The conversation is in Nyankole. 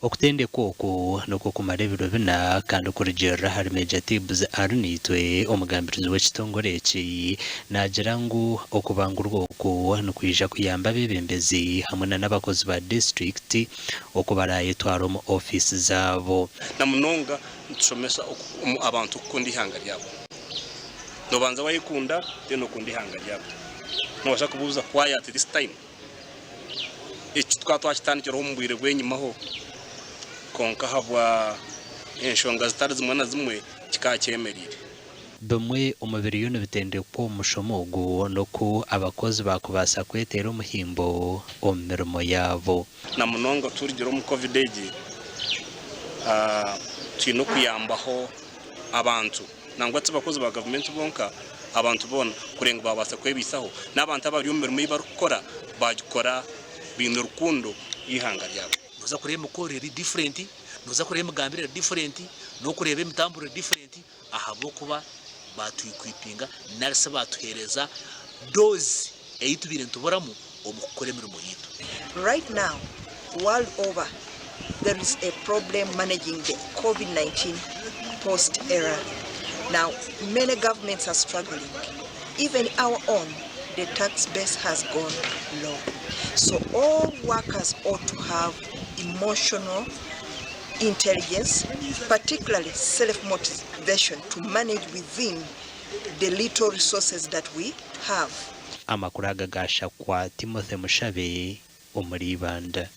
Okutendekwa oku n'okw'okumara ebiro bina kandi kurugiirira ahari Major Tibbs Arinaitwe, omugambirizi w'ekitongore eki, naagira ngu okubangurwa oku nikwija kuyamba abeebembezi hamwe na n'abakozi ba disiturikiti oku baraayetware omu ofiisi zaabo. Na munonga nitushomesa abantu kukunda eihanga ryabo. Nobanza wayekunda then okunda eihanga ryabo. Nobasha kubuuza why at this time? Eki tukaba twakitandikireho omu bwire bw'enyimaho kwonka ahabwa enshonga zitari zimwe na zimwe kikaba kyemereire. Bimwe omu biriyo nibitendekwa omu mushomo ogu n'oku abakozi baakubaasa kweteera omuhimbo omu mirimo yaabo. Na munonga turugire omu Covid egi, twine okuyambaho abantu nangwa ti bakozi ba gavumenti bonka, abantu boona kureba ngu baabaasa kwebaisaho. N'abantu abari omu mirimo ei barikukora baagikora baine rukundo y'eihanga ryabo. Nooza kureeba emikorere eri different, nooza kureeba emigambire eri different, n'okureeba emitamburire eri different ahabw'okuba baatwikwipinga nari shi baatuheereza dose ei tubaire nituburamu omu kukora emirimo yaitu. Right now world over there is a problem managing the covid 19 post era now many governments are struggling even our own the tax base has gone low so all workers ought to have emotional intelligence particularly self motivation to manage within the little resources that we have. Amakuru aga gaashakwa Timothy Mushabe omuri Ibanda.